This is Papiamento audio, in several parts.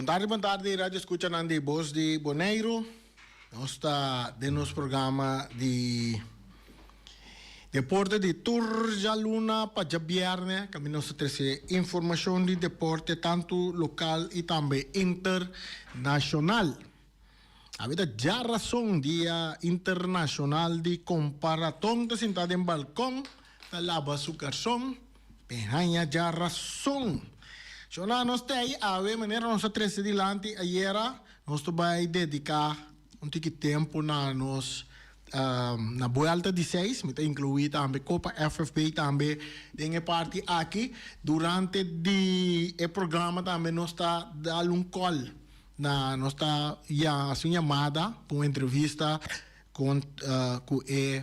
Bon tardi, bon tardi, radio escuchanan di Bos di Boneiru. Nos ta den nos programa di deporte di tur djaluna pa djabierne. Kaminda nos ta trese informashon di deporte tantu lokal i tambe internashonal. Awe ta djarason, dia internashonal di komparaton. Ta sinta den balkon ta laba su karson. Pe haña djarason. Shona nos te ei awe manera nos a trese dilanti ayera. Nos ta bai dediká un tiki tempu na nos na buelta di seis, mi ta inkluí tambe Kopa FFB tambe den e parti aki. Durante di e programa tambe nos ta dal un kòl na nos ta ya hasi un yamada pa un entrevista kon ku e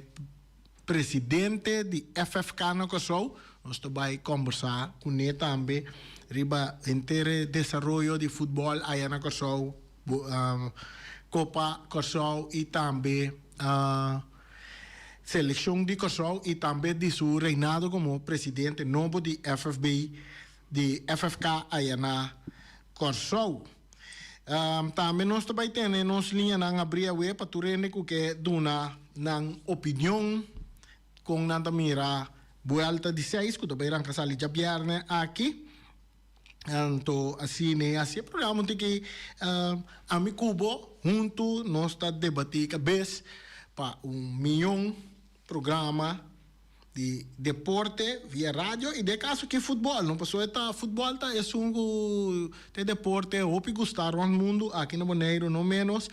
presidente di FFK na Kòrsou. Nos ta bai kòmbersá kuné tambe riba henter e desaroyo di futbòl aya na Kòrsou, Kopa Kòrsou i tambe selekshon di Kòrsou i tambe di su reinado komo presidente nobo di FFB di FFK aya na Kòrsou. Tambe nos ta bai tene nos liñanan abrí awe pa tur hende ku ke duna nan opinion kon nan ta mira buelta di seis ku ta bai ranka sali djabièrnè aki. Anto asina e hasi e programa un tiki ami ku bo huntu nos ta debatí kabes pa un mion programa di deporte via radio y den caso aki futbol no pasobra e ta futbol ta esun cu ta e deporte hopi gusta rond mundo aki na Boneiru no menos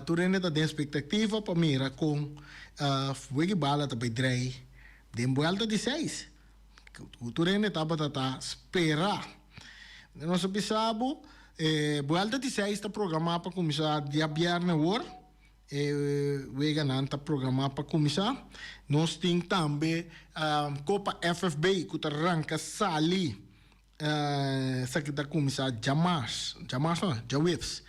tur hende ta den expectativa pa mira con wega y bala ta bay drei den buelta di seis cu tur hende tabata ta spera nos a bisa bo e buelta di seis ta programa pa cuminsa diabierne awor. E weganan ta programá pa kuminsá. Nos tin tambe Kopa FFB ku ta ranka sali esaki ta kuminsá djamars, djamars no, djaweps.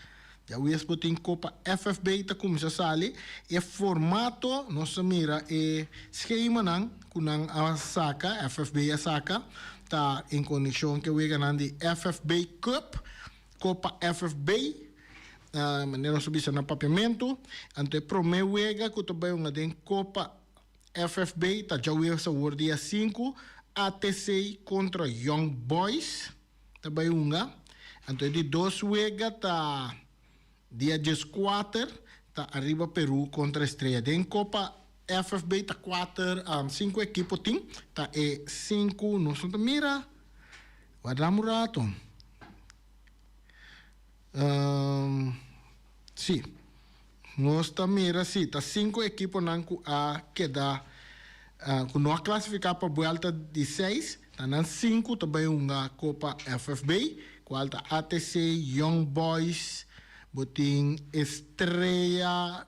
Djaweps bo tin Kopa FFB ta kuminsá sali. E formato nos a mira e skemanan ku nan a saka, FFB a saka, ta en konekshon ku e weganan di FFB Cup. Kopa FFB, manera nos ta bisa na Papiamentu. Anto e promé wega ku ta bai hunga den Kopa FFB ta djaweves awor dia sinku, ATC kontra Young Boys ta bai hunga. Anto e di dos wega ta dia dieskuater, ta Arriba Peru kontra Estrella. Den Kopa FFB ta kuater, sinku ekipo tin, ta e sinku nos no ta mira. Warda un rato. Sí. Nos ta mira sí, ta sinku ekiponan ku a keda ku no a klasifiká pa buelta di seis, ta nan sinku ta bai hunga Kopa FFB, kual ta ATC, Young Boys, bo tin Estrella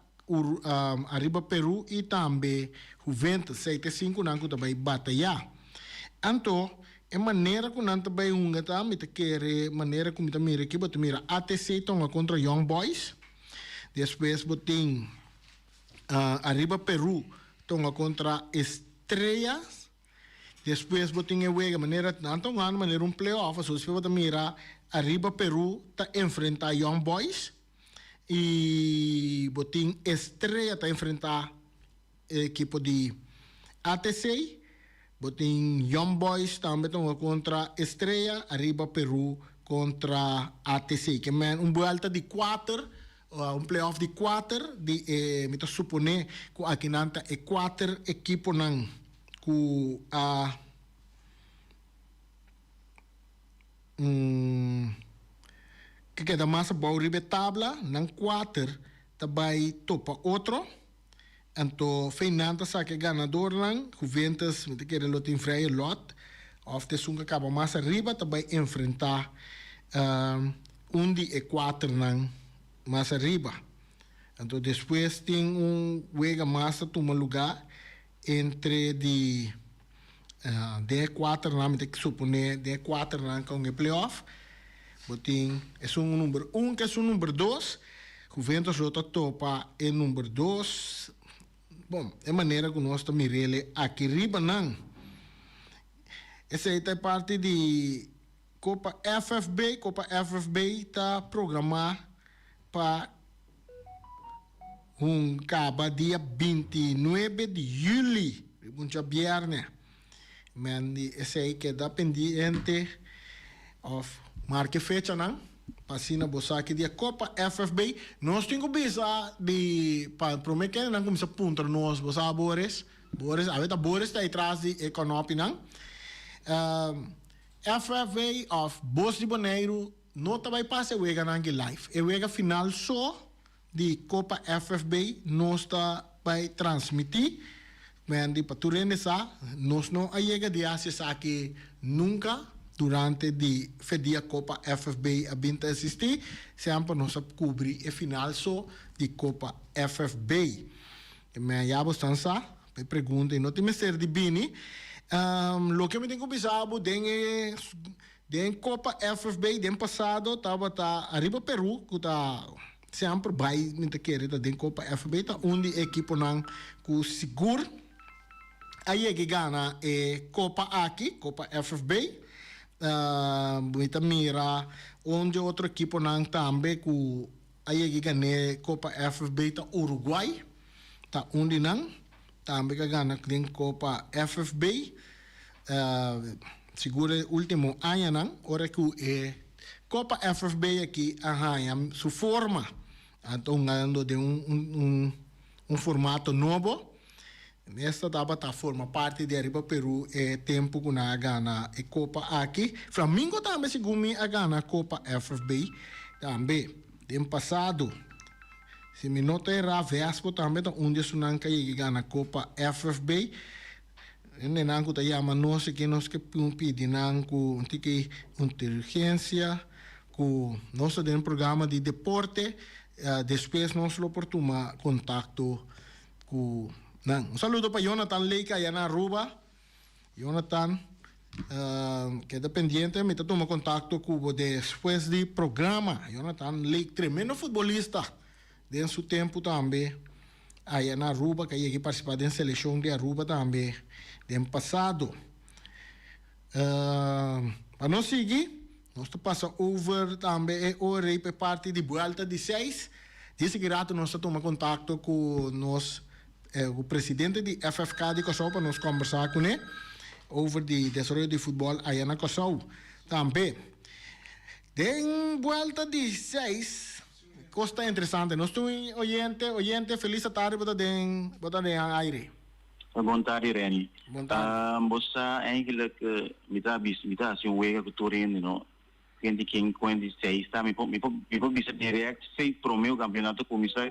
Ariba Peru i tambe Juventus, sei ta e sinkunan ku ta bai batayá. Anto, e manera ku nan ta bai hunga ta, mi ta kere manera ku mi ta mira aki, bo ta mira ATC ta hunga kontra Young Boys, despues bo tin Ariba Peru ta hunga kontra Estrella, despues bo tin e wega manera nan ta hungando manera un play-off, aso despues bo ta mira Ariba Peru ta enfrenta Young Boys i bo tin Estrella ta enfrenta E ekipo di ATC, bo tin Young Boys tambe ta hunga kontra Estrella, ariba Peru kontra ATC. Ke men un buelta di kuater, un play-off di kuater di e, mi ta suponé ku akinan ta e kuater ekiponan ku a ke keda mas abou riba e tabla, nan kuater ta bai topa otro. Anto Feynan ta saka e ganadornan, Juventus mi ta kere lo tin vrije lot of ta esun ku a kaba mas ariba ta bai enfrentá un di e kuaternan mas ariba. Anto despues tin un wega mas ta tuma lugá entre di den e kuaternan mi ta suponé den e kuaternan kon e play-off bo tin esun number un ku esun number dos. Juventus lo ta topa e number dos. Bon, e manera ku nos ta mir'el aki riba nan. Esei ta e parti di. Kopa FFB, Kopa FFB ta programá pa hun kaba dia 29 di yüli, riba un djabièrnè. Men di esei keda pendiente òf marka e fechanan pa asina bo sa ki dia Kopa FFB. Nos tin ku bisa di pa promé kendenan kuminsá puntra nos, bo sa Boris, Boris, awe ta Boris ta ei tras di e kònòpinan. FFB òf Bos di Boneiru no ta bai pasa e weganan aki live. E wega final so di Kopa FFB nos ta bai transmití. Wendy, pa tur hende sa, nos no a yega di hasi esaki nunka durante di fe dia Kopa FFB a bin ta existí. Semper nos a kubri e final so di Kopa FFB. Men ya bo stan sa, pa e pregunta i no tin mester di bini. Loke mi tin ku bisa bo den e den Kopa FFB den pasado tabata ariba Peru ku ta semper bai mi ta kere ta den Kopa FFB ta un di e ekiponan ku sigur a yega i gana e kopa aki, Kopa FFB. Mi ta mira un di otro ekiponan tambe ku a yega i gan'é Kopa FFB ta Uruguay, ta un di nan tambe ku a gana den Kopa FFB. Sigur e ultimo añanan ora ku e Kopa FFB aki a haña su forma, a ta hungando den un un formato nobo. Esta tabata forma parti di ariba Peru e tempu ku nan a gana e kopa aki. Flamingo tambe segun mi a gana Kopa FFB tambe den pasado. Si mi no ta erá Vespo tambe ta un di esunnan ku a yega gana Kopa FFB. Hendenan ku ta yama nos aki nos ke pidi nan ku un tiki inteligensia ku nos ta den programa di deporte despues nos lo por tuma kontakto ku nan. Un saludo pa Jonathan Lake aya na Aruba. Jonathan keda pendiente mi ta tuma kontakto ku bo despues di programa. Jonathan Lake tremendo futbolista den su tempu tambe aya na Aruba ku a yega partisipa den selekshon di Aruba tambe den pasado. Pa nos sigui nos ta pasa over tambe e ora ei pa e parti di buelta di seis. Di esaki rato nos ta tuma kontakto ku nos ku presidente di FFK di Kòrsou pa nos kòmbersá kuné over di desaroyo di futbòl aya na Kòrsou tambe. Den buelta di seis kos ta interesante. Nos tin un oyente, oyente felis atardi bo ta den bo ta den aire. Bon tardi Renny. Bon tardi. Bo sa eigenlijk mi ta bisa mi ta hasi un wega ku tur hende no. Hende ken ku hende seis ta mi por mi por mi por bisa direct sei prome ku kampionato kuminsá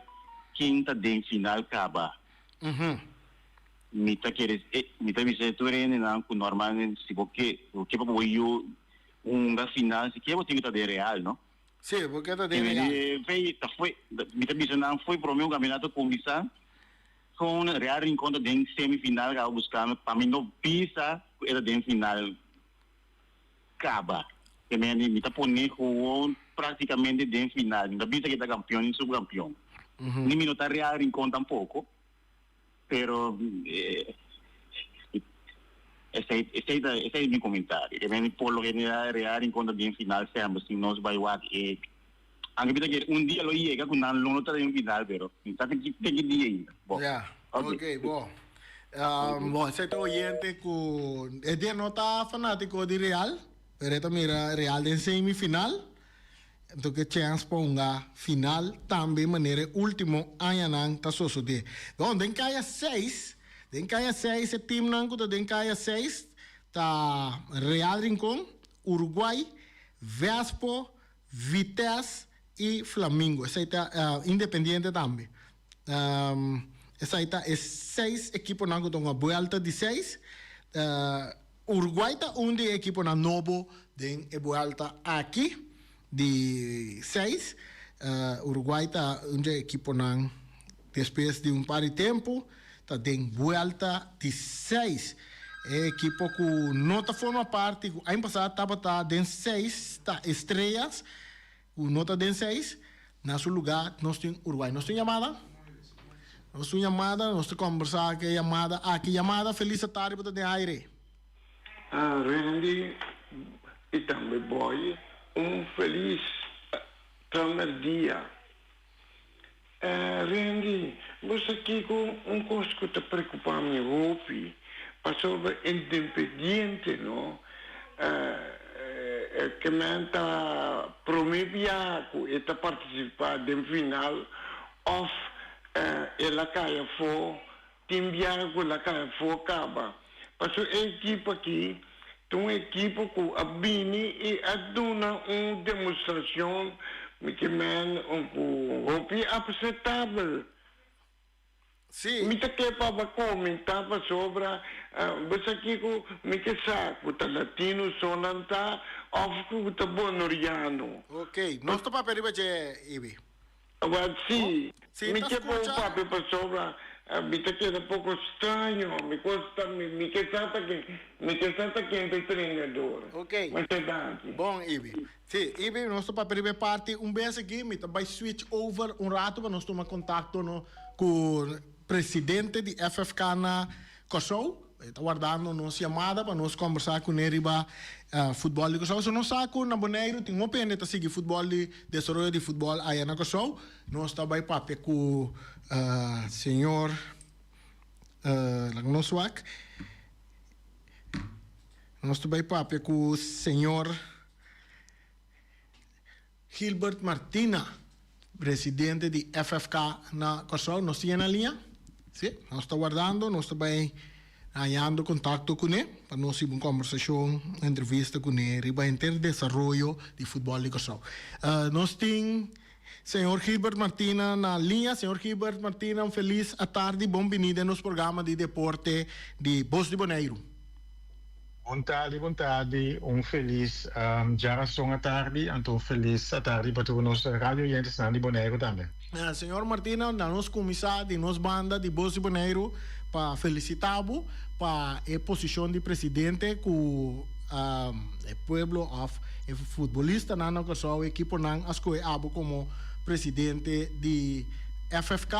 ken ta den final kaba. Mi ta kere mi ta bisa tur hendenan ku normalmente si bo ke bo ke pa bo yu hunga final sikier bo tin ku ta den Real no. Si bo ke ta den Real. Fei ta foi mi ta bisa nan foi prome ku kampionato kuminsá. Con Real Rincon ta den semifinal caba buscando pa mi no bisa cu e ta den final caba. Te mende mi ta pone gewoon practicamente den final. Mi ta bisa cu e ta campeon ni subcampeon. Ni mi no ta Real Rincon tampoco pero esey esey ta esey ta mi comentario. Te mende por lo general Real Rincon ta den final semper si nos bay wak e Anke mi ta kere un dia lo yega ku nan lo no ta den final pero mi sa te ki te ki dia ainda. Bo. Ya, Ok. ok, bo. Bo, esei ta oyente ku e dia no ta fanátiko di Real, pero e ta mira Real den semifinal. Anto ke chèns pa hunga final tambe manera e último añanan ta sosodé. Bon, den kaya seis, den kaya seis e timnan ku ta den kaya seis ta Real Rincon, Uruguay, Vespo, Vitesse y Flamingo. Esai ta Independiente tambe. Esai ta e seis ekiponan ku ta hunga buelta di seis. Uruguay ta un di e ekiponan nobo den e buelta aki di seis. Uruguay ta un di e ekiponan despues di un par di tempu ta den buelta di seis. E ekipo ku no ta forma parti ku aña pasá tabata den seis ta Estrellas ku no ta den seis. Na su lugá nos tin Uruguay. Nos tin yamada? Nos tin yamada, nos ta kombersá ku e yamada aki. Yamada, felis atardi bo ta den aire. Randy. i tambe Boy un felis tramèrdia. Randy, bo sa kiko un kos ku ta preokupá mi hopi pasobra Independiente no ke men ta promé biaha ku e ta partisipá den final òf el a kai afó Tin biaha ku el a kai afó kaba. Pasobra e ekipo aki ta un ekipo ku a bini i a duna un demostrashon mi ke men ku hopi apseptabel. Sí. Mi ta ke pa bo komentá pasobra bo sa kiko mi ke sa ku ta latino so nan ta òf ku ta bonoriano. Ok, nos ta papia riba dje, Ibi. Awor si, Si mi ta ke por skucha. papia pasobra mi ta keda poko straño, mi kos ta mi ke sa ta ken, mi ke sa ta ken ta e trenador. Ok. Masha danki. Bon Ibi. Si, Ibi, nos ta papia riba e parti un bes aki, mi ta bai switch over un rato pa nos tuma kontakto no ku presidente di FFK na Kòrsou. E ta wardando nos yamada pa nos kombersá kuné riba futbòl di Kòrsou. So nos sa ku na Boneiru tin hopi hende ta sigui futbòl di desaroyo di futbòl aya na Kòrsou. Nos ta bai papia ku señor laga nos wak. Nos ta bai papia ku señor Gilbert Martina, presidente di FFK na Kòrsou. Nos tin e na liña? Sí, nos ta wardando, nos ta bai hañando kontakto kuné pa nos hiba un kòmbersashon, entrevista kuné riba henter desaroyo di futbòl di Kòrsou. Nos tin señor Gilbert Martina na liña. Señor Gilbert Martina, un felis atardi, bon bini den nos programa di deporte di Bos di Boneiru. Bon tardi, bon tardi, un felis djarason atardi, anto un felis atardi pa tur nos radio oyentesnan di Boneiru tambe. Señor Martina, na nos cuminsa di nos banda di Bos di Boneiru pa felicita bo pa e posicion di presidente cu e pueblo of e futbolistanan na Curaçao, e equiponan a scoge abo como presidente di FFK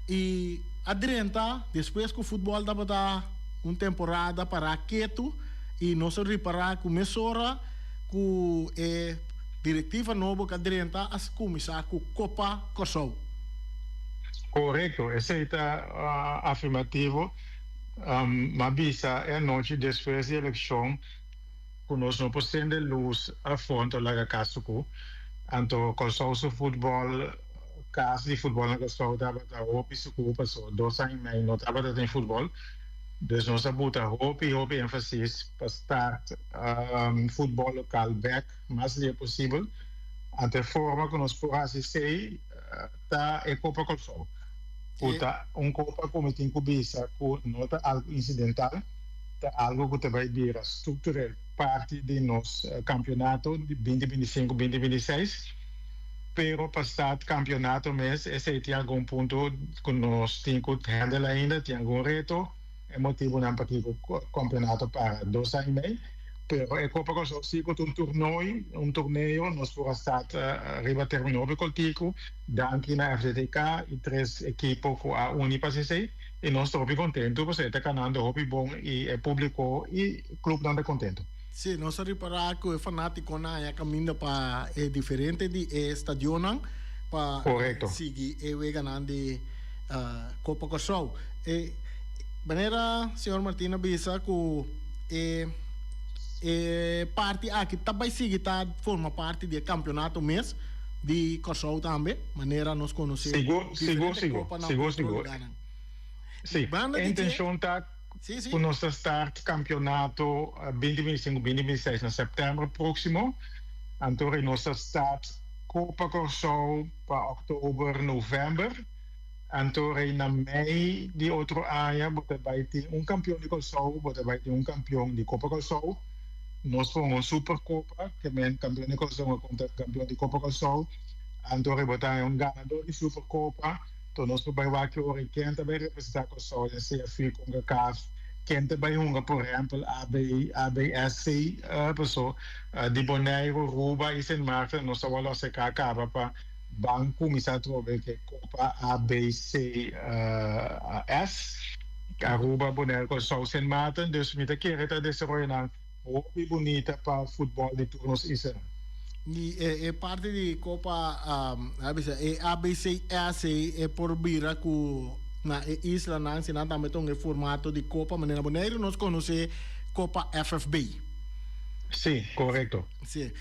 y a drenta despues cu futbol tabata un temporada pará ketu i nos a ripará ku mesora ku e direktiva nobo ku a drenta a kuminsá ku Kopa Kòrsou. Korekto, esei ta afirmativo. M'a bisa e anochi despues di elekshon ku nos no por sende lus afó anto laga kas sukú. Anto Kòrsou su futbòl, kas di futbòl na Kòrsou tabata hopi sukú pasobra dos aña i mei no tabata tin futbòl. Dus nos a buta hopi hopi énfasis pa start futbòl lokal bèk mas lia posibel. Anto e forma ku nos por hasi esei ta e Kopa Kòrsou, ku ta un kopa ku mi tin ku bisa ku no ta algu insidental, ta algu ku ta bai bira strukturel parti di nos kampionato di binti binti sinku, binti binti seis. Pero pa start kampionato mes esei tin algun punto ku nos tin ku handle ainda, tin algun reto, e motibunan pakiko kampionato para dos aña i mei. Pero e Kopa Kòrsou si ku ta un turnoi, un torneo, nos por a start riba termino hopi kòltiku, danki na FDTK i tres ekipo ku a uni pa hasi esei i nos ta hopi kontentu pasobra e ta kanando hopi bon i e públiko i klupnan ta kontentu. Sí, nos a ripará ku e fanátikonan a kaminda pa e diferente di e stadionnan pa sigui e weganan di Kopa Kòrsou. E manera señor Martin a bisa ku e e parti aki ta bai sigui ta forma parti di e kampionato mes di Kòrsou tambe, manera nos konosé diferente kopanan otro lugánan. Sí, e intenshon ta. Ku nos ta start kampionato 2025, 2026 na sèptèmber próksimo. Anto rei nos ta start Kopa Kòrsou pa òktober, novèmber. Anto rei na mei di otro aña bo ta bai tin un kampion di Kòrsou, bo ta bai tin un kampion di Kopa Kòrsou. Nos pon un super kopa, ke men kampion di Kòrsou a kontra kampion di Kopa Kòrsou. Anto rei bo ta haña un ganadó di super kopa. To nos por bai wak ki ora i ken ta bai representá Kòrsou den CFU Concacaf, ken ta bai hunga por ehèmpel AB, ABSC, paso di Boneiru, Ruba i Sint Maarten nos a wòrdu aserká kaba pa ban kuminsá atrobe ku e Kopa ABCS, Aruba, Boneiru, Kòrsou, Sint Maarten. Dus mi ta kere ta desaroyonan. Hopi bunita pa futbòl di tur nos islanan. I e parti di Kopa a bisa e ABCS e por bira ku na e islanan si nan tambe ta un e formato di kopa manera Boneiru nos konosé Kopa FFB. Sí, korekto. Sí.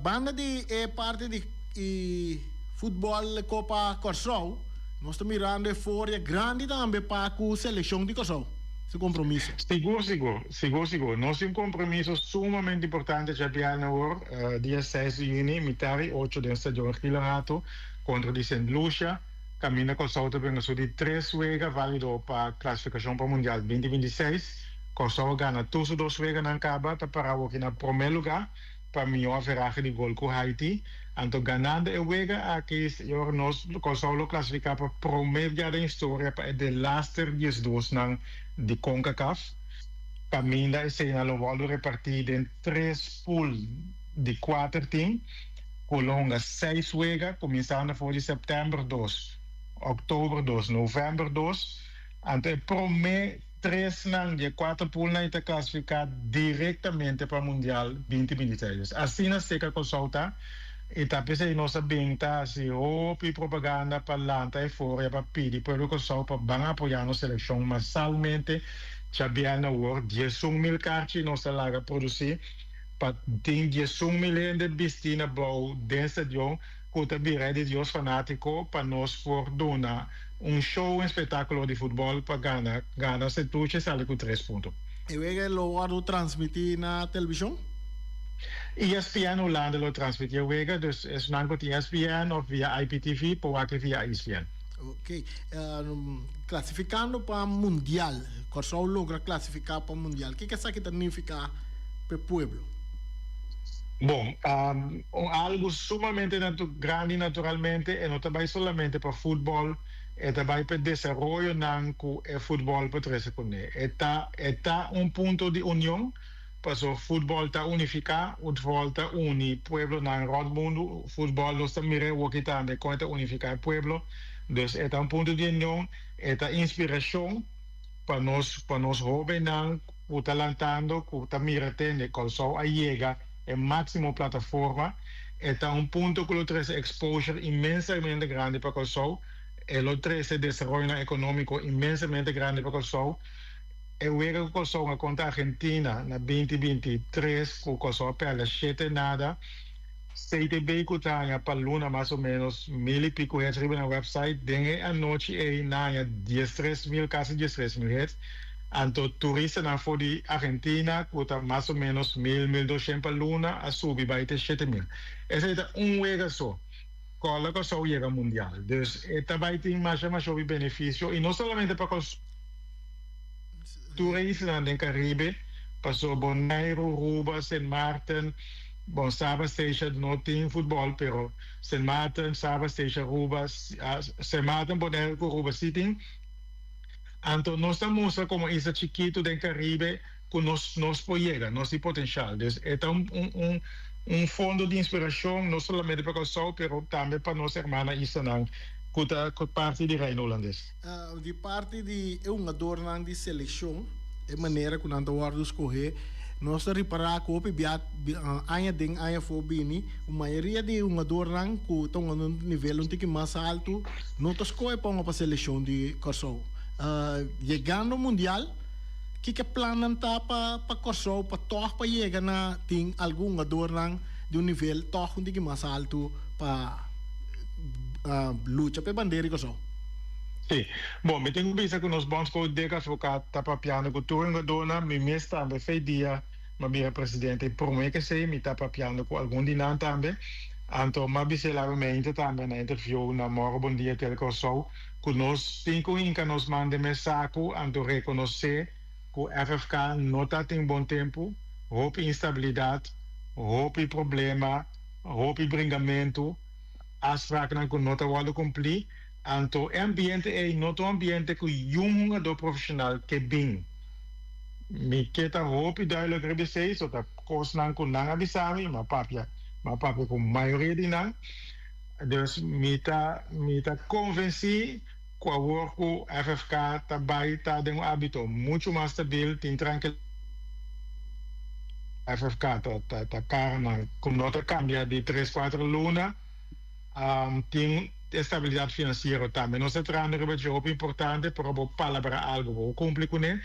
Banda di e parti di futbòl Kopa Kòrsou nos ta mirando euforia grandi tambe pa ku selekshon di Kòrsou. Su compromiso. Sigur, sigur. Sigur, sigur. Nos tin un compromiso sumamente importante djabièrnè awor, dia seis di yüni, mitar i ocho den Stadion Gilo Hato kontra di Sint Lucia, kaminda Kòrsou ta bringa su di tres wega válido pa klasifikashon pa Mundial 2026. Kòrsou a gana tur su dos weganan kaba, ta para awoki na promé lugá pa mihó averahe di gol ku Haiti. Anto ganando e wega aki, señor, nos Kòrsou lo klasifiká pa promé bia den historia pa e delaster diesdosnan di Concacaf, kaminda eseinan lo wòrdu repartí den tres pool di kuater tim ku lo hunga seis wega kuminsando for di sèptèmber dos, òktober dos, novèmber dos. Anto e promé Tresnan di e kuater poolnan i ta klasifiká direktamente pa Mundial 2026. Asina seka Kòrsou ta i ta p'esei nos a bin ta hasi hopi propaganda pa lanta euforia pa pidi pueblo Kòrsou pa ban apoyá nos selekshon masalmente. Djabièrnè awor 11,000 karchi nos a laga produsí pa tin 11,000 hende bistí na bou den stadion ku ta bira di Dios fanátiko pa nos por duna un show, un espectáculo di futbol pa gana, gana Sint Lucia sali cu tres punto. E wega lo wordo transmiti na televishon? ESPN Hulanda lo transmiti e wega, dus esnan cu tin ESPN of via IPTV por wak e via ESPN. Ok. Clasificando pa Mundial, Corsou logra clasifica pa Mundial, kiko esaki ta nifica p'e pueblo? Bon, un algu sumamente grandi naturalmente, e no ta bai solamente pa futbòl, e ta bai pa e desaroyonan ku e futbòl por trese kuné. E ta e ta un punto di union, paso futbòl ta unifiká, utbòl ta uni pueblonan rònt mundu, futbòl nos ta mira awoki tambe kon e ta unifiká e pueblo, dus e ta un punto di union, e ta inspirashon pa nos pa nos hóbennan. Ku ta lantando, ku ta mira tende Kòrsou a yega e máksimo plataforma. E ta un punto ku lo trese exposure inmensamente grandi pa Kòrsou. E lo trese desaroyonan ekonómiko inmensamente grandi pa Kòrsou. E wega ku Kòrsou a kontra Argentina na 2023 ku Kòrsou a pèrdè shete nada. CTB ku ta haña pa luna mas o ménos mil i piku hits riba nan website, den e anochi ei nan haña 13,000, kasi 13,000 hits. Anto turistanan for di Argentina ku ta mas o ménos mil, 1200 pa luna a subi bai te 7000. Esei ta un wega so. Kòrda Kòrsou yega mundial. Dus e ta bai tin masha masha hopi benefisio i no solamente pa Kòrsou, tur e islanan den Karibe, pasobra Boneiru, Ruba, Sint Maarten, Bon, Saba, Statia no tin futbòl, pero Sint Maarten, Saba, Statia, Aruba, Sint Maarten, Boneiru ku Aruba si tin. Anto nos ta mustra komo isla chikitu den Karibe ku nos nos por yega, nos tin potenshal. Dus e ta un un un fondo di inspirashon no solamente pa Kòrsou pero tambe pa nos hermana islanan ku ta parti di Reino Hulandes. Di parti di e hungadornan di selekshon, e manera ku nan ta wòrdu skohé, nos ta ripará ku hopi bia aña den aña afó bini, un mayoria di e hungadornan ku ta hunga na un nivel un tiki mas altu no ta skohe pa hunga pa selekshon di Kòrsou. Yegando mundial, kiko e plannan ta pa pa Kòrsou pa tòg pa yega na tin algun hungadornan di un nivel tòg un tiki mas altu pa lucha pa e bandera di Kòrsou? Sí. Bon, mi tin ku bisa ku nos bondscoach Dick Advocaat ta papiando ku tur hungadónan. Mi mes tambe fei dia m'a bira presidente i promé k'esei mi ta papiando ku algun di nan tambe. Anto m'a bis'é laga mente tambe na interview na Moro Bon Dia Tele Kòrsou ku nos tin ku hinka nos man den mes saku anto rekonosé ku FFK no ta tin bon tempu, hopi instabilidat, hopi problema, hopi bringamentu, afspraaknan ku no ta wòrdu kumplí. Anto e ambiente ei no ta un ambiente ku yun hungadó profeshonal ke bin. Mi ke ta hopi duidelijk riba esei, so ta kosnan ku nan a bisa mi, mi a papia, mi a papia ku mayoria di nan. Dus mi ta mi ta konvensí ku awor ku FFK ta bai ta den un ámbito muchu mas stabil, tin trankilidat. FFK ta ta ta karanan ku no ta kambia di tres kuater luna. Tin estabilidat finansiero tambe. Nos ta trahando riba dje hopi importante, pero bo palabra algu bo kumpli kuné.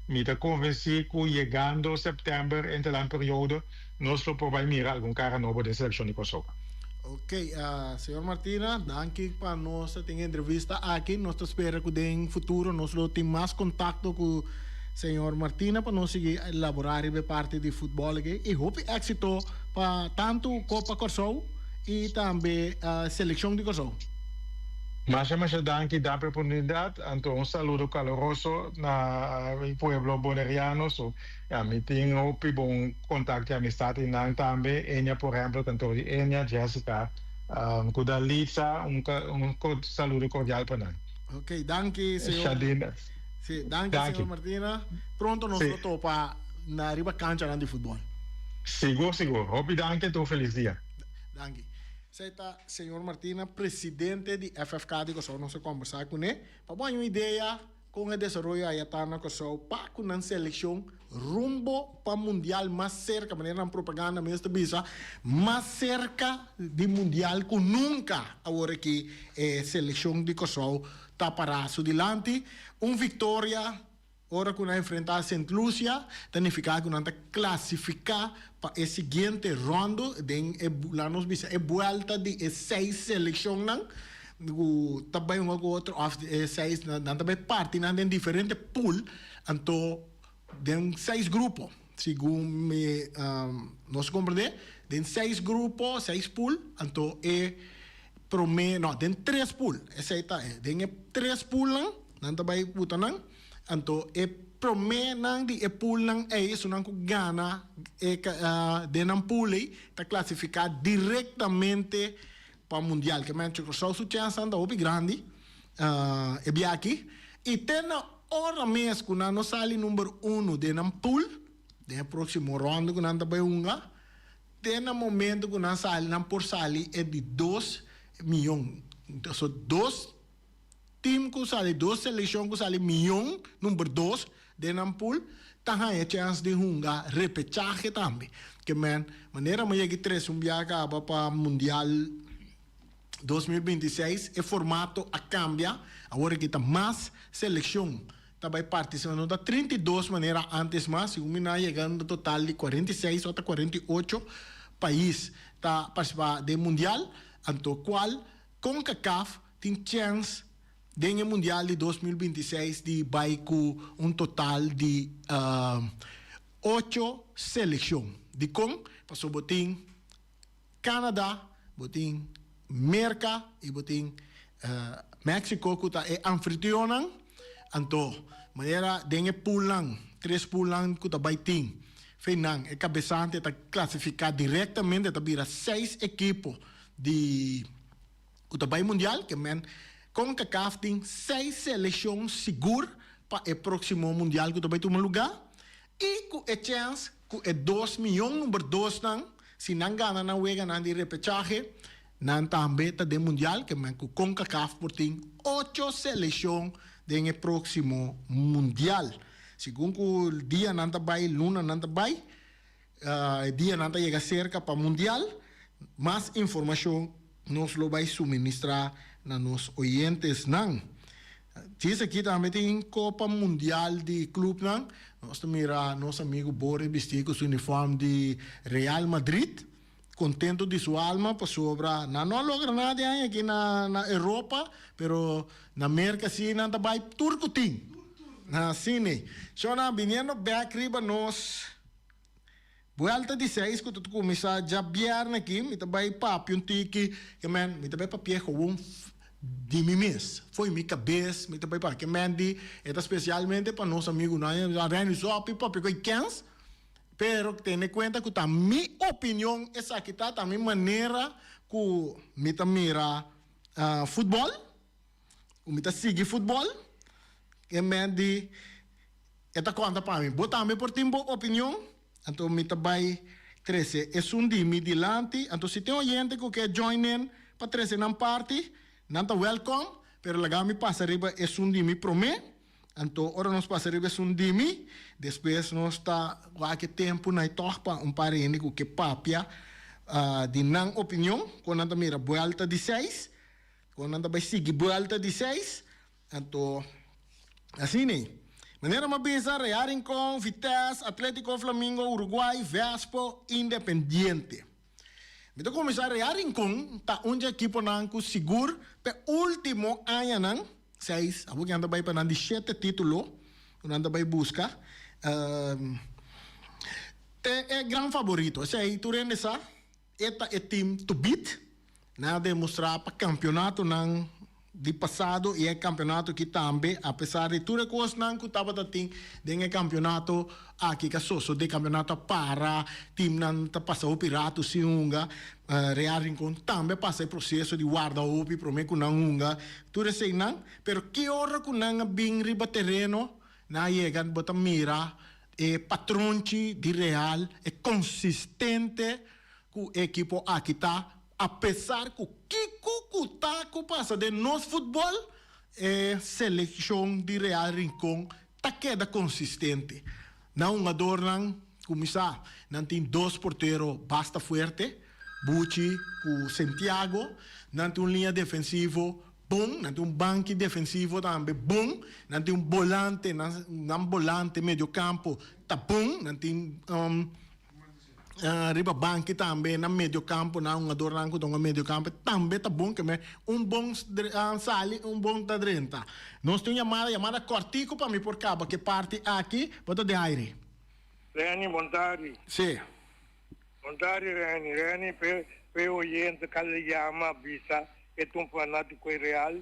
Mi ta konvensí ku yegando sèptèmber entre lan periodo nos lo por bai mira algun kara nobo den selekshon di Kòrsou. Ok, señor Martina, danki pa nos a tin e entrevista aki. Nos ta spera ku den futuro nos lo tin mas kontakto ku señor Martina pa nos sigui elaborá riba e parti di futbòl aki. I hopi éksito pa tantu Kopa Kòrsou i tambe selekshon di Kòrsou. Masha masha danki dan pa e oportunidat. Anto un saludo kaloroso na mi pueblo boneriano. So ya mi tin hopi bon kontakto i amistat i nan tambe. Enia por ehempel kantor di Enia, Jessica ku Dalitza un un saludo kordial pa nan. Ok danki señor. Shadina. Si danki señor Martina. Pronto nos lo topa na riba kanchanan di futbol. Sigur sigur. Hopi danki anto un felis dia. Danki. Esei ta señor Martina, presidente di FFK di Kòrsou. Nos a kòmbersá kuné pa bo haña un idea kon e desaroyo aya ta na Kòrsou pa ku nan selekshon rumbo pa mundial mas serka, manera nan propaganda mes ta bisa, mas serka di mundial ku nunka awor aki e selekshon di Kòrsou ta pará su dilanti. Un viktoria Ora ku nan enfrentá Sint Lucia, ta nifiká ku nan ta klasifiká pa e siguiente ròndu den e, laga nos bisa, e buèlta di e seis selekshonnan ku ta bai hunga ku otro òf e seis, nan ta bai parti nan den diferente pool, anto den seis grupo, segun mi nos komprendé, den seis grupo, seis pool, anto e promé, no, den tres pool, esei ta e, den e tres poolnan. Nan ta bai buta nan. Anto e proménan di e poolnan ei, esunnan ku gana e den nan pool ei, ta klasifiká direktamente pa mundial. Ke men Kòrsou su chènsnan ta hopi grandi e bia aki. I te na ora mes ku nan no sali number uno den nan pool, den e próksimo rònda ku nan ta bai hunga, te na momento ku nan sali, nan por sali e di dos miyon. So dos. Team ku sali dos selekshon ku sali mion number dos den nan pool ta haña chèns di hunga repechahe tambe. Ke men manera mi yegi tres un bia kaba pa mundial 2026 e formato a kambia awor aki ta mas selekshon ta bai partisipa no ta 32 manera antes mas segun mi nan a yega un total di 46 ota 48 pais ta partisipa den mundial anto kual Concacaf tin chèns den e Mundial di 2026 di bai ku un total di ocho selekshon. Dikon? Pasobra bo tin Canada, bo tin Merka i bo tin Mexico ku ta e anfitrionnan. Anto, manera den e poolnan, tres poolnan ku ta bai tin, feinan e kabesante ta klasifiká direktamente, ta bira seis ekipo di ku ta bai mundial ke men Concacaf tin seis selekshon sigur pa e próksimo mundial ku ta bai tuma lugá i ku e chèns ku e dos miyon number dosnan si nan gana nan weganan di repechahe nan tambe ta den mundial ke men ku Concacaf por tin ocho selekshon den e próksimo mundial. Segun ku dianan ta bai lunanan ta bai. E dianan ta yega serka pa Mundial, mas informashon nos lo bai suministrá na nos oyentesnan. Djis aki tambe tin Kopa Mundial di Klupnan. Nos ta mira nos amigu Boris bistí ku su uniform di Real Madrid, kontento di su alma pasobra nan no a logra nada e aña aki na Europa, pero na Merka sí nan ta bai tur ku tin. Asina. Shona, biniendo bèk riba nos. Buelta di seis ku ta kuminsá djabièrnè aki, mi ta bai papia un tiki, ke men, mi ta bai papia gewoon di mi mes, fo'i mi kabes mi ta bai papia, ke men di e ta spesialmente pa nos amigunan Renny Sopi papia ku e kens, pero tene kuenta ku ta mi opinion esaki ta, ta mi manera ku mi ta mira futbòl. Ku mi ta sigui futbòl, e men di e ta konta pa mi. Bo tambe por tin bo opinion, anto mi ta bai trese esun di mi dilanti. Anto si tin oyente ku ke join in pa trese nan parti, nan ta wèlkòm, pero laga mi pasa riba esun di mi promé. Anto ora nos pasa riba esun di mi, despues nos ta wak e tempu na e tòg pa un par hende ku ke papia di nan opinion kon nan ta mira buelta di seis, kon nan ta bai sigui buelta di seis. Anto asina ei. Manera mi a bisa, Real Rincon, Vitesse, Atletico Flamingo, Uruguay, Vespo, Independiente. Mi ta kuminsá Real Rincon ta un dje ekiponan ku sigur p'e último añanan, seis, abo ku nan ta bai pa nan di shete título ku nan ta bai buska, ta e gran faborito. Esei tur hende sa, e ta e team to beat. Nan a demostrá pa kampionatonan di pasado i e kampionato aki tambe, apesar di tur e kosnan ku tabata tin den e kampionato aki ku a sosodé, kampionato a para, timnan ta pasa hopi ratu sin hunga, Real Rincon tambe a pasa e proseso di warda hopi promé ku nan hunga, tur eseinan, pero ki ora ku nan a bin riba tereno, nan a yega bo ta mira e patronchi di Real, e konsistente ku e ekipo aki ta apesar ku kiko ku ta ku pasa den nos futbol e selekshon di Real Rincon ta keda konsistente. Nan hungadornan kuminsá nan tin dos portero basta fuerte, Buchi ku Sentiago, nan tin un liña defensivo bon, nan tin un banki defensivo tambe bon, nan tin un bolante, nan bolante mediokampo ta bon, nan tin. Riba banki tambe na medio campo nan hungadornan cu ta hunga medio campo tambe ta bon keme un bon sali un bon ta drenta. Nos tin un yamada, yamada cortico pa mi por caba ke parti aki, bo ta den aire. Renny bon tardi. Si. Bon tardi Renny, Renny pe pe oyente ka le yama bisa e ta un fanatico e Real,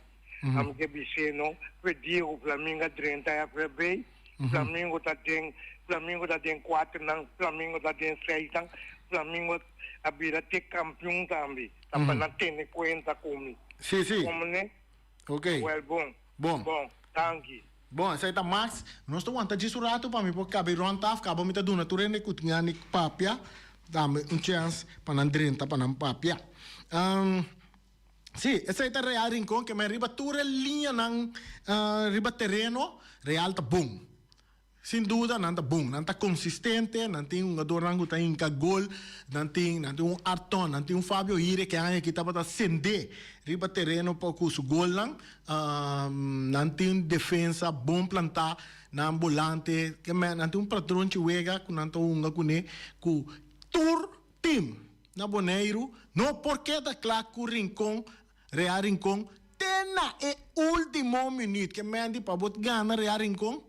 ami ke bis'e no pe dia cu Flamingo a drenta FFB Flamingo ta den Flamingo ta den kuaternan, Flamingo ta den seisnan, Flamingo a bira te kampion tambe. Ta pa nan tene kuenta ku mi. Sí, sí. Komo ne? Ok. Wèl bon. Bon. Bon, danki. Bon, esei ta Max. Nos ta wanta djis un ratu pa mi por kabe rònt af, kaba mi ta duna tur hende ku tin gana di papia tambe un chèns pa nan drenta pa nan papia. Sí, esei ta Real Rincon, ke men riba tur e liñanan riba tereno, Real ta bon. Sin duda nan ta bon, nan ta konsistente, nan tin hungadornan ku ta hinka gol, nan tin nan tin un Arton, nan tin un Fabio Hire ke aña aki tabata sendé riba tereno pa ku su golnan, nan tin defensa bon plantá, nan bolante, ke men nan tin un patronchi wega ku nan ta hunga kuné ku tur Team na Boneiru no por keda kla ku Rincon, Real Rincon te na e ultimo minuut. Ke menti pa bo gana Real Rincon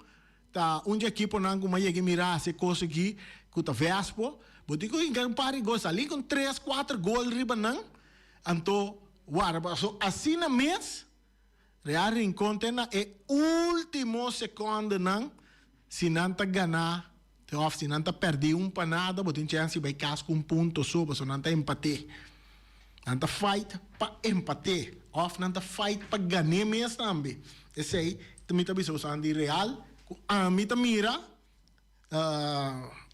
ta un dje ekiponan ku mi a yega mira hasi e kos aki ku ta Vespo. Bo tin ku hinka un par di gol, sali ku tres, kuater gol riba nan, anto warda. Paso asina mes Real Rincon te na e ultimo secondenan si nan ta gana of si nan ta perdi un pa nada bo tin chance di bay cas cu un punto so pasobra nan ta empate. Nan ta fight pa empate of nan ta fight pa gane mes tambe. Esey ta mi ta bisa boso di Real cu ami ta mira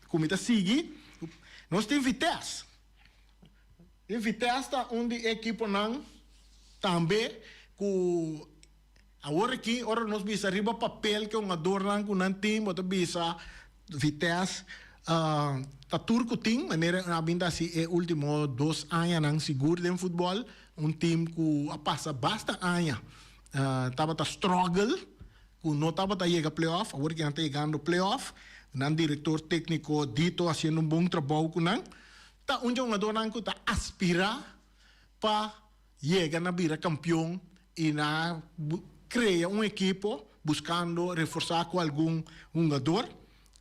cu mi ta sigui. Nos tin Vitesse. E Vitesse ta un di e ekiponan tambe ku awor aki ora nos bisa riba papel ke hungadornan ku nan tin bo ta bisa Vitesse ta tur ku tin manera a bin ta hasi e ultimo dos añanan sigur den futbol un team ku a pasa basta aña tabata struggle ku no tabata yega playoff awor ki nan ta yegando playoff nan direktor tekniko Dito hasiendo un bon trabou ku nan. Ta un djongadornan ku ta aspirá pa yega na bira kampion i na krea un ekipo buskando reforsá ku algun hungador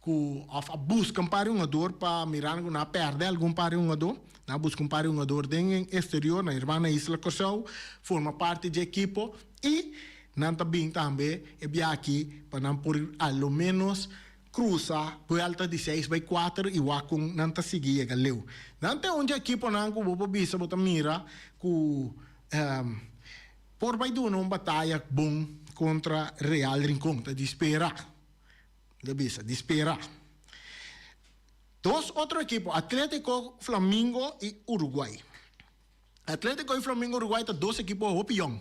ku òf a buska un par di hungador pa mirando ku nan a pèrdè algun par di hungador, nan a buska un par di hungador den eksterior, nan hermana isla Kòrsou forma parti dje ekipo i nan ta bin tambe e biaha aki pa nan por a lo ménos Cruza buelta di seis bay cuater y wak con nan ta sigui yega leu. Nan ta un dje ekiponan cu bo por bisa bo ta mira cu por bay duna un bataya bon contra Real Rincon. Ta di spera. Ta bisa, di spera. Dos otro ekipo, Atletico Flamingo y Uruguay. Atletico y Flamingo Uruguay ta dos ekipo hopi yong.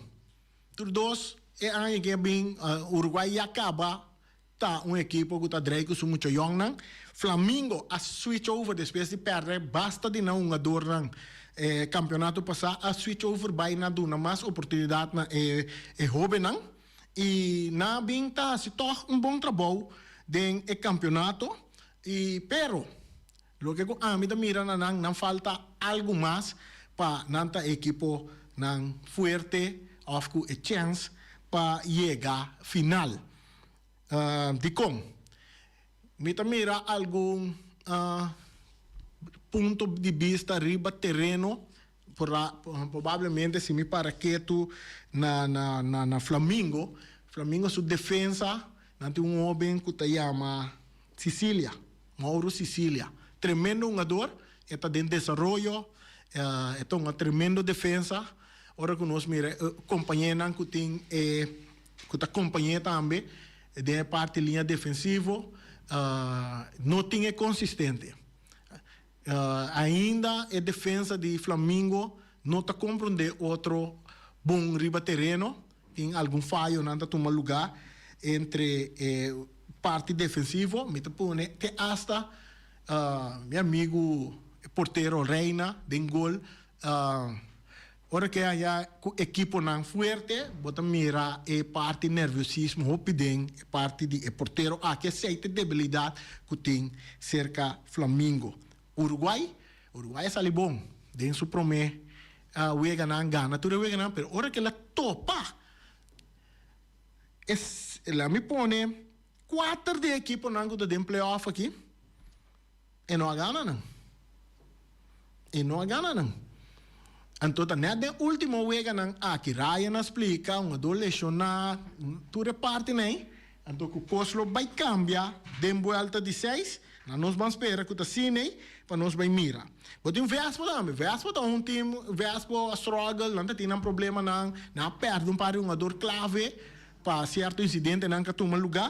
Tur dos e aña ke a bin Uruguay ya caba. ta un ekipo ku ta drei ku su mucha yòngnan. Flamingo a switch over despues di pèrdè basta di nan hungadornan e kampionato pasá a switch over bai na duna mas oportunidat na e e hóbennan i nan a bin ta hasi tòg un bon trabou den e kampionato i pero loke ku ami ta mira na nan nan falta algu mas pa nan ta ekipo nan fuerte òf ku e chèns pa yega final. Dikon? Mi ta mira algun punto di bista riba tereno, probablemente si mi para ketu na na Flamingo, Flamingo su defensa, nan tin un hoben ku ta yama Sicilia, Mauro Sicilia, tremendo hungador, e ta den desaroyo, e ta un tremendo defensa, ora ku nos mira e kompañenan ku tin e ku ta kompañ'é tambe den e parti liña defensivo no tin e konsistente. Ainda e defensa di Flamingo no ta komprondé otro bon riba tereno, tin algun fayonan ta tuma lugá entre e parti defensivo. Mi ta pone te asta mi amigu e portero Reina den gol. Ora ke haya ku ekiponan fuerte, bo ta mira e parti nerviosismo hopi den e parti di e portero aki. Esei ta e debilidat ku tin serka Flamingo. Uruguay, Uruguay a sali bon den su promé weganan, gana tur e weganan, pero ora ke el a topa e laat mi pone kuater di e ekiponan ku ta den play-off aki, E no a gana nan. E no a gana nan. Anto ta net den ultimo weganan aki Ryan a splika, un a dor lesioná, tur e partinan ei. Anto ku kos lo bai kambia den buelta di seis, na nos ban spera ku ta asina ei pa nos bai mira. Bo tin Vespo tambe. Vespo ta un team, Vespo a struggle, nan ta tin nan problemanan, nan a pèrdè un par di hungador klave pa sierto insidentenan ku a tuma lugá.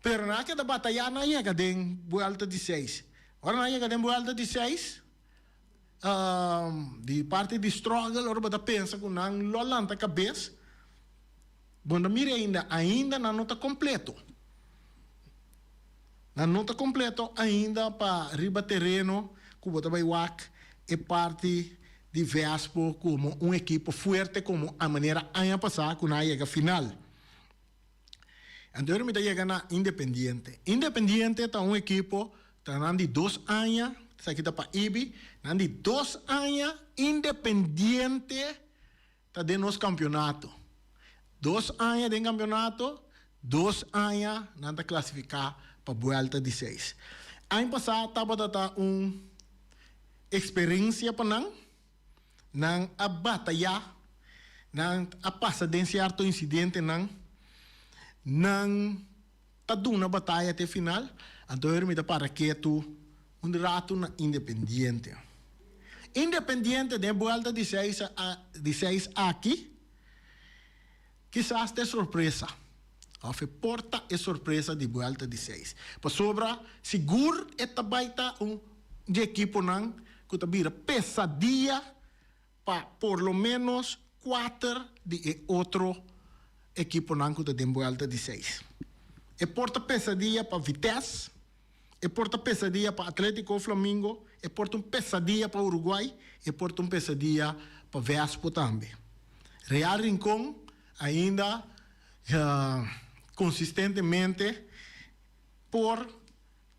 Pero nan a keda batayá, nan a yega den buelta di seis. Ora nan a yega den buelta di seis, di parti di struggle, ora bo ta pensa ku nan lo lanta kabes, bo no mira ainda, ainda nan no ta kompleto. Nan no ta kompleto ainda pa riba tereno ku bo ta bai wak e parti di Vespo komo un ekipo fuerte komo a manera aña pasá ku nan a yega final. Anto mi ta yega na Independiente. Independiente ta un ekipo ta nan di dos aña, esaki ta pa Ibi, nan di dos aña Independiente ta den nos kampionato. Dos aña den kampionato, dos aña nan ta klasifiká pa buelta di seis. Aña pasá tabata ta un eksperensia pa nan. Nan a batayá, nan a pasa den sierto insidentenan, nan ta duna bataya te final, anto heri mi ta para ketu un ratu na Independiente. Independiente den buelta di seis di seis aki kisas ta e sorpresa, òf e por ta e sorpresa di buelta di seis, pasobra sigur e ta bai ta un di ekiponan ku ta bira pesadia pa por lo ménos kuater di e otro ekiponan ku ta den buelta di seis. E por ta pesadia pa Vitesse, e por ta pesadia pa Atletico Flamingo, e por ta un pesadia pa Uruguay, e por ta un pesadia pa Vespo tambe. Real Rincon ainda konsistentemente por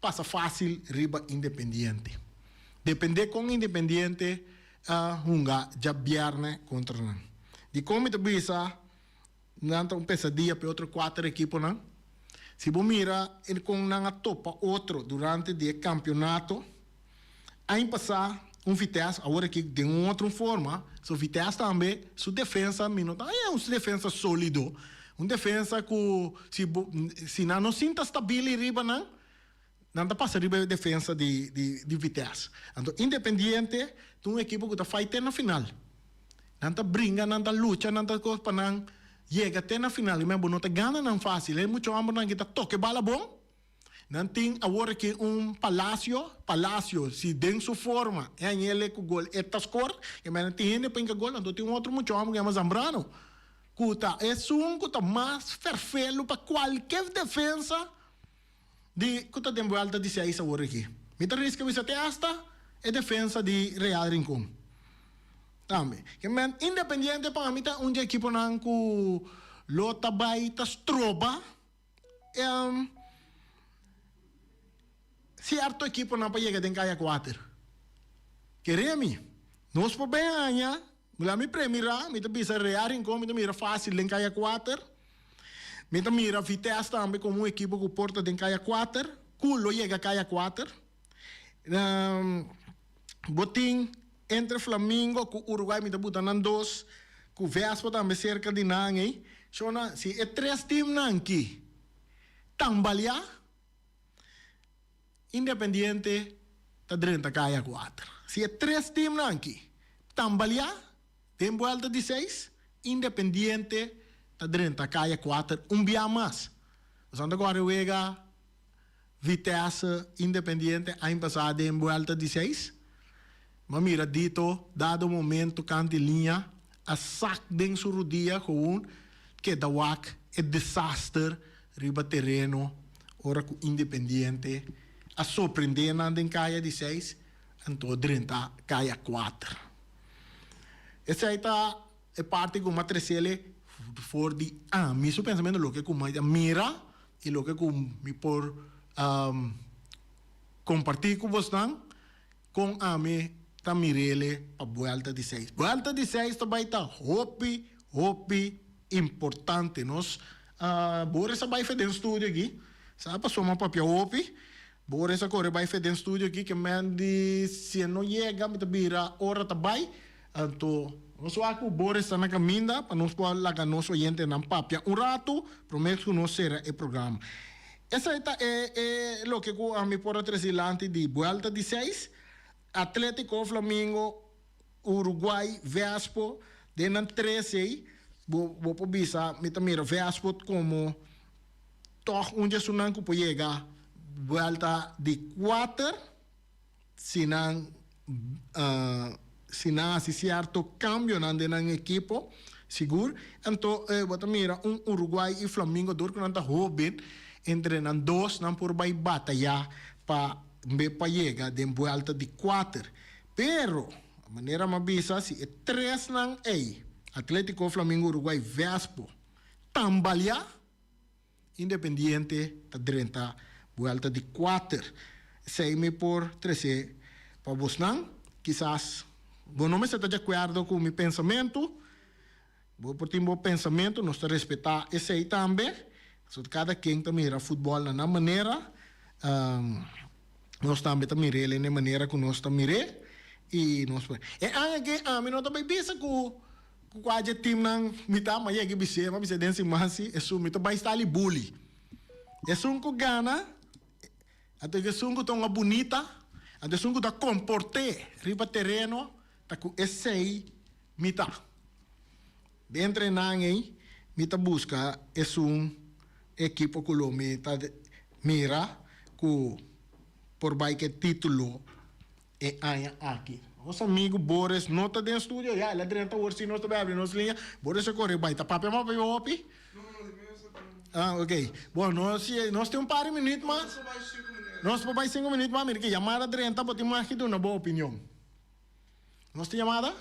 pasa fácil riba Independiente. Dependé kon Independiente a hunga djabièrnè kontra nan. Dikon mi ta bisa nan ta un pesadia pa e otro kuater ekiponan? Si bo mira kon nan a topa otro durante di e kampionato, aña pasá un Vitesse, awor aki den un otro forma, so Vitesse tambe su defensa mi no ta haña un defensa sólido, un defensa ku si bo si nan no sinta stabil ei riba nan, nan ta pasa riba e defensa di di Vitesse. Anto Independiente ta un ekipo ku ta fight te na final. Nan ta bringa, nan ta lucha, nan ta kos pa nan yega te na final. I men bo no ta gana nan fásil. E mucha hòmbernan aki ta toka e bala bon. Nan tin awor aki un Palacio, Palacio si den su forma e hañ'ele ku gol e ta skor, e men tin hende pa hinka gol, anto tin un otro mucha hòmber ku yama Zambrano. ku ta esun ku ta mas ferfelu pa kualke defensa di ku ta den buelta di seis awor aki. Mi ta riska bisa te asta e defensa di Real Rincon tambe. Ke men Independiente pa mi ta un di ekiponan ku lo ta bai ta stroba Sierto ekiponan pa yega den kaya kuater. Kere mi, nos por ben haña, la mi premirá, mi ta bisa Real Rincon mi ta mira fásil den kaya kuater. Mi ta mira Vitesse tambe komo un ekipo ku por ta den kaya kuater, ku lo yega kaya kuater. Bo tin entre Flamingo ku Uruguay mi ta buta nan dos, ku Vespa tambe serka di nan ei. Shona, si e tres teamnan ki tambaliá, Independiente ta drenta kaya kuater. Si e tres teamnan ki tambaliá den buelta di seis, Independiente ta drenta kaya kuater un bia mas. Pasobra nan ta kore wega. Vitesse Independiente aña pasá den buelta di seis. M'a mira Dito dado momento kant di liña a sak den su rudia gewoon keda wak e desaster riba tereno ora ku Independiente a sorprende nan den kaya di seis anto a drenta kaya kuater. Esei ta e parti ku m'a tresele for di ami su pensamentu loke ku m'a mira. I loke ku mi por kompartí ku bosnan, kon ami ta mir'ele pa buelta di seis. Buelta di seis ta bai ta hopi, hopi importante. Nos, Boris a bai fe den studio aki, sa pasobra mi a papia hopi. Boris a kore bai fe den studio aki, ke men di si e no yega mi ta bira ora ta bai. Anto nos wak ku Boris ta na kaminda pa nos por laga nos oyentenan papia un ratu promé ku nos sera e programa. Esei ta e e loke ku ami por a trese dilanti di buelta di seis, Atletico, Flamingo, Uruguay, Vespo, den nan tres ei bo bo por bisa mi ta mira Vespo komo tòg un di esunnan ku por yega buelta di kuater. Si nan si nan hasi sierto kambionan den nan ekipo, sigur. Anto bo ta mira un Uruguay i Flamingo dor ku nan ta hoben, entre nan dos nan por bai batayá pa be pa yega den buelta di kuater. Pero, manera mi a bisa, si e tresnan ei, Atletico, Flamingo, Uruguay, Vespo, tambaliá, Independiente ta drenta buelta di kuater. Esei mi por trese pa bosnan. Kisas bo no mester ta di akuerdo ku mi pensamentu. Bo por tin bo pensamentu, nos ta respetá esei tambe. Pasobra kada ken ta mira futbòl na nan manera. Nos tambe ta mir'é na e manera ku nos ta mir'é. I nos por. E aña aki ami no ta bai bisa ku. Ku kua dje timnan mi ta? Ma yega i bis'é, m'a bis'é den siman si, esun mi ta bai stali buli. Esun ku gana, anto esun ku ta un bunita, anto esun ku ta komport'é riba tereno, ta ku esei mi ta. Den entre nan ei, mi ta buska esun ekipo ku lo mi ta mira ku por bai ku e titulo. E aña aki. Nos amigu Boris no ta den studio ya, el a drenta awor si nos ta bai abri nos liña. Boris a kore bai. Ta papia mas papia hopi? Ah, ok. Bon, nos nos tin un par di minuut mas. Nos por bai sinku minuut mas. Mira ki yamada drenta, bo tin mag di duna bo opinion. Nos tin yamada?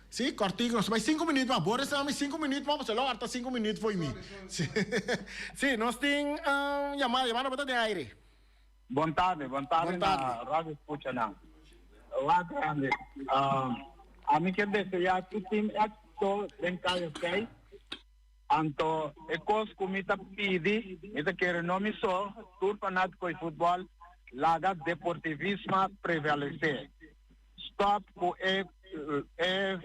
Si, kòrtiku. Nos ta bai sinku minuut mas. Boris a dami sinku minuut mas, pasobra lo harta sinku minuut fo'i mi. Si, nos tin yamada. Yamada bo ta den aire. Bon tarde, bon tarde na Radio Escuchanan. Wak grande. Ami ke desea tur team éxito den Kaya 6. Anto e kos ku mi ta pidi, mi ta kere no mi so, tur fanátiko di futbòl, laga deportivismo prevalesé. Stòp ku e e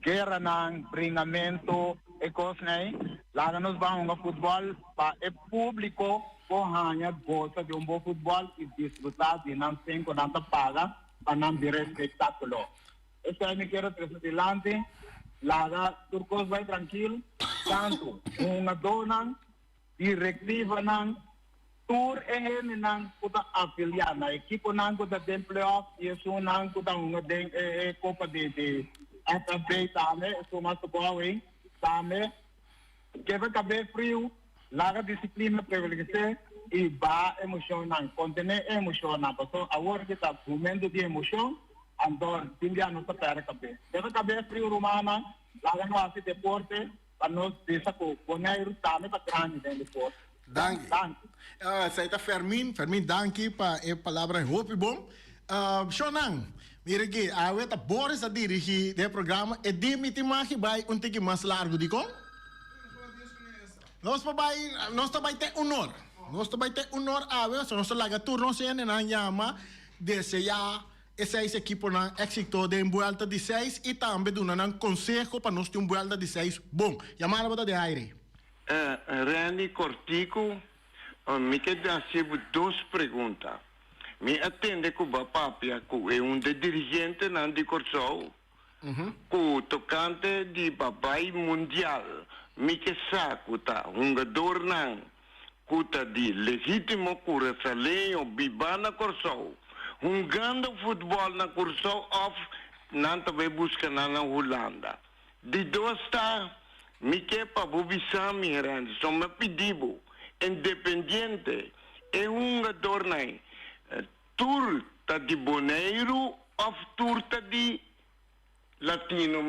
Gueranan, bringamentu, e kosnan ei, laga nos ban hunga futbòl pa e públiko por haña gosa di un bon futbòl i disfrutá di nan sen ku nan ta paga pa nan bira espektákulo. Esei mi kier a trese dilanti, laga tur kos bai trankil, tantu hungadónan, Direktivanan, tur e hendenan ku ta afiliá na ekiponan ku ta den play-off i esunnan ku ta hunga den e kopa di FFB tambe, esun mas ta bou ei. Tambe keda kabes friu, laga disiplina prevalesé i baha emoshonnan. Kontené e emoshonnan, pasobra awor ki ta momento di emoshon, anto tin bia nos ta pèrdè kabes. Keda kabes friu rumannan, laga nos hasi deporte pa nos bisa ku Boneiru tambe ta grandi den deporte. Danki. Danki. Esei ta Fermin. Fermin, danki pa e palabra hopi bon. Shonnan, mira aki, awe ta Boris a dirigi den e programa. E di mi tin magi bai un tiki mas largu. Dikon? Nos por bai, nos ta bai te unor. Nos ta bai te unor awe, so nos ta laga tur nos hendenan yama deseá e seis ekiponan éksito den buelta di seis i tambe duna nan konseho pa nos tin un buelta di seis bon. Yamada bo ta den aire. Randy Cortico, Mi ke hasi bo dos pregunta. Mi a tende ku bo a papia ku e un de dirigentenan di Kòrsou ku tokante di babai mundial. Mi ke sa ku ta hungadornan ku ta di legítimo kurasaleño bibá na Kòrsou, hungando futbòl na Kòrsou òf nan ta bai buska nan na Hulanda. Di dos ta, Mi ke pa bo bisa mi, Randy, so mi a pidi bo, independiente e hungadornan tur ta di Boneiru of tur ta di Latino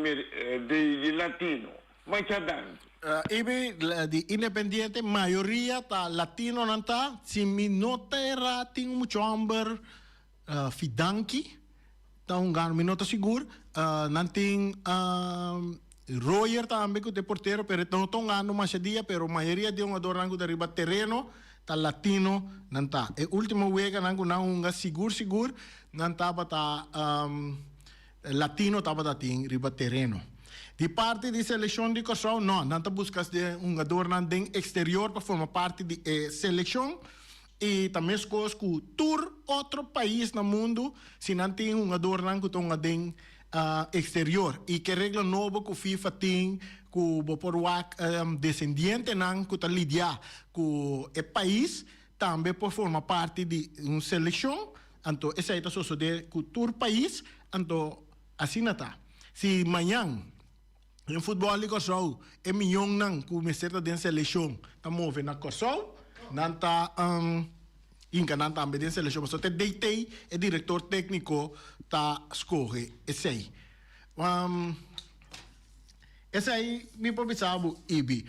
di Latino? Masha danki. Ibi, di Independiente mayoria ta Latinonan ta, si mi no ta era tin un mucho homber Fidanki ta hungando, mi no ta sigur. Nan tin Royer tambe ku ta e portero, pero e no ta hungando masha dia, pero mayoria di e hungadornan ku ta riba tereno ta latino nan ta. E ultimo weganan ku nan hunga sigur sigur nan tabata latino tabata tin riba tereno. Di parti di selekshon di Kòrsou no, nan ta buska hungadornan den eksterior pa forma parti di e selekshon. I ta meskos ku tur otro pais na mundu si nan tin hungadornan ku ta hunga den eksterior. I ke regla nobo ku FIFA tin ku bo por wak desendientenan ku ta lidiá ku e pais tambe por forma parti di un selekshon. Anto esei ta sosodé ku tur pais. Anto asina ta. Si mañan Den futbòl di Kòrsou e miñonnan ku mester ta den selekshon ta move na Kòrsou. Nan ta hinka nan tambe den selekshon pasobra ta e DT, e direktor tékniko, ta skohe esei. Esei mi por bisa bo, Ibi.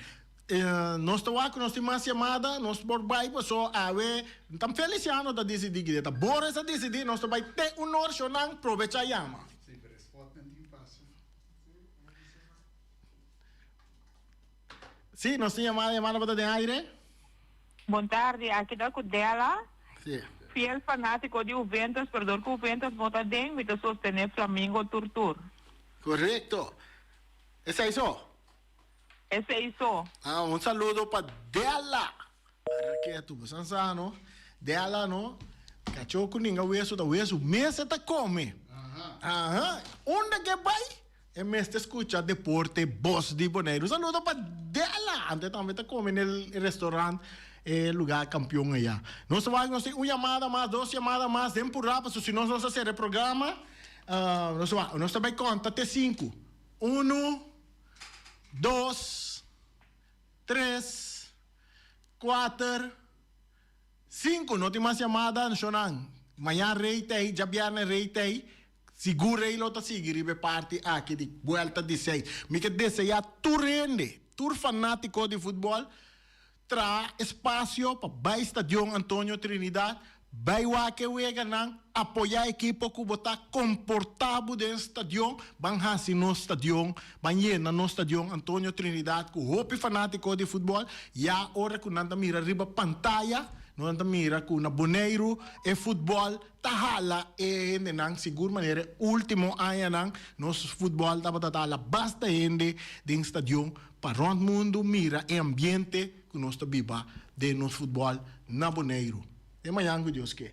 Nos ta wak ku nos tin mas yamada, nos por bai paso awe tan Feliciano ta disidí kide ta Boris a disidí nos ta bai te un or shonnan probecha yama. Sí, nos tin yamada, yamada bo ta den aire. Bon tardi, aki ta cu Della, Sí. fiel fanatico di Juventus, pero dor cu Juventus no ta den, mi ta sostene Flamingo tur tur. Correcto. Esey so? Esey so. Ah, un saludo pa Della. Para ketu, bo san sa no. Della no, kachó ku ninga wesu ta wesu mes e ta kome. Aha. Unda ke bai, e mes ta skucha deporte Bos di Boneiru. Un saludo pa Della. Ante tambe ta kome na e restaurant e lugar kampion aya. Nos ta wak nos tin un yamada mas, dos yamada mas den purá pasobra si nos nos ta sera e programa. Nos ta wak, nos ta bai konta te sinku. Unu, dos, tres. Kuater, sinku, no tin mas yamada, nshonnan. Mañan rei ta ei, djabièrnè rei ta ei, sigur rei lo ta sigui riba e parti aki di buelta di seis. Mi ke deseá tur hende, tur fanátiko di futbòl, traha espasio pa bai Stadion Antonio Trinidad, Bai wak e weganan, apoyá ekipo ku bo ta komportá bo den stadion, ban hasi nos stadion, ban yena nos stadion Antonio Trinidad ku hopi fanátiko di futbòl, ya ora ku nan ta mira riba pantaya, nan ta mira ku na Boneiru e futbòl ta hala e hendenan, sigur manera e último añanan nos futbòl tabata ta hala basta hende den stadion pa rònt mundu mira e ambiente ku nos ta biba den nos futbòl na Boneiru. E mañan ku Dios ke.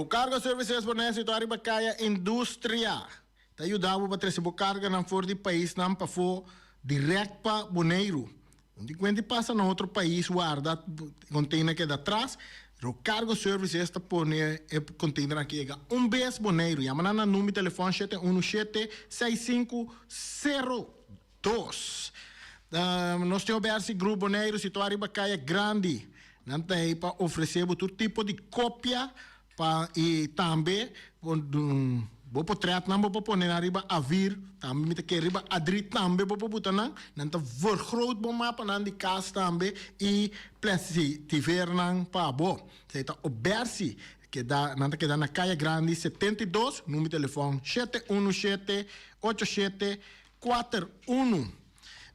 Rocargo Services Bonaire situá riba Kaya Industria ta yuda bo pa trese bo karganan for di paisnan pafó dirèkt pa Boneiru. Un di kuenta i pasa na otro pais warda container keda atras, Rocargo Services ta pone e container aki yega un bes Boneiru. Yama nan na number di telefòn 717 6502. Nos tin Obersi Group Boneiru situá riba Kaya Grandi. Nan ta ei pa ofresé bo tur tipo di kopia pa i tambe bo potretnan bo por pone nan riba A4, tambe mi ta kere riba A3 tambe bo por buta nan. Nan ta vergroot bo mapanan di kas tambe i plesitiver nan pa bo. Esei ta Obersi, keda nan ta keda na Kaya Grandi 72, number di telefòn 717 8741.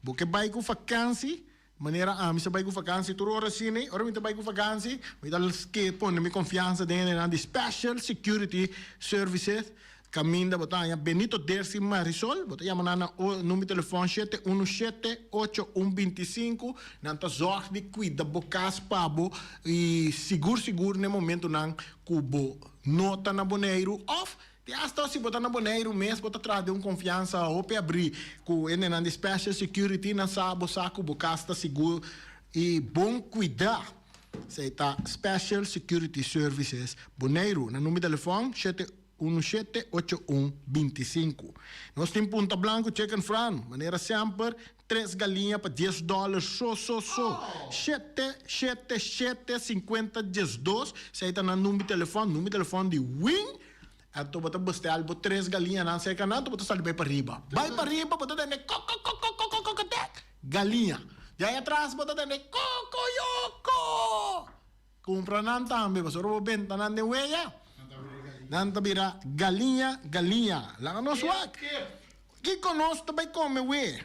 Bo ke bai ku vakansi? Manera ami sa bai ku vakansi tur ora asina, ora mi ta bai ku vakansi mi ta ke pone mi konfiansa den nan di Special Security Services kaminda bo ta haña Benito Dersi Marisol, bo ta yama nan na number di telefòn 717 8125, nan ta zòrg di kuida bo kas pa bo i sigur sigur na e momentunan ku bo no ta na Boneiru òf Te hasta si bo ta na Boneiru mes bo ta traha den un konfiansa hopi abrí ku hendenan di Special Security nan sa bo sa ku bo kas ta sigur i bon kuidá. Esei ta Special Security Services Boneiru na number di telefòn 717 81 25. Nos tin Punta Blanco Chicken Fran manera semper tres galiña pa dies dòler so so so. 777 50 12 esei ta nan number di telefòn, number di telefòn di Wing. Anto bo ta bestel bo tres galiñanan serka nan, anto bo ta sali bai pariba. Bai pariba bo ta tende kokokokokokokotek, galiña. Di ai atras bo ta tende kokoyoko. Kumpra nan tambe, pasobra bo benta nan den weya, nan ta bira galiña galiña. Laga nos wak. Kiko nos ta bai kome we?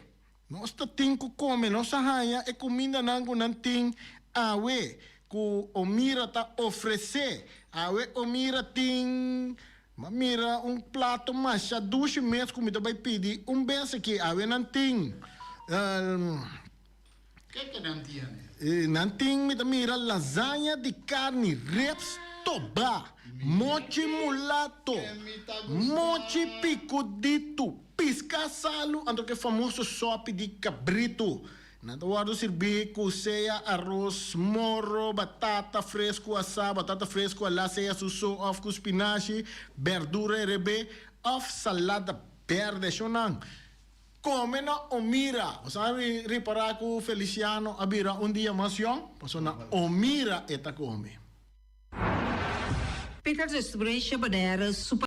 Nos ta tin ku kome, nos a haña e kumindanan ku nan tin awe, ku Omira ta ofresé. Awe Omira tin, m'a mira un plato masha dushi mes ku mi ta bai pidi un bes aki. Awe nan tin, Ke ke nan tiene? Nan tin, mi ta mira lasaña di karni, ribs tobá, mochi mulato, mochi pikudito. Piská salu anto ku e famoso sòpi di kabritu. Nan ta wòrdu sirbí ku sea aros moro, batata fresku asá, batata fresku alá sea su so òf ku spinashi, bèrdura herebé òf salada bèrdè. Shonnan, kome na Omira! Bo sa ripará ku Feliciano a bira un dia mas yòn? Pasobra na Omira e ta kome. Peter Restaurant Bonaire su.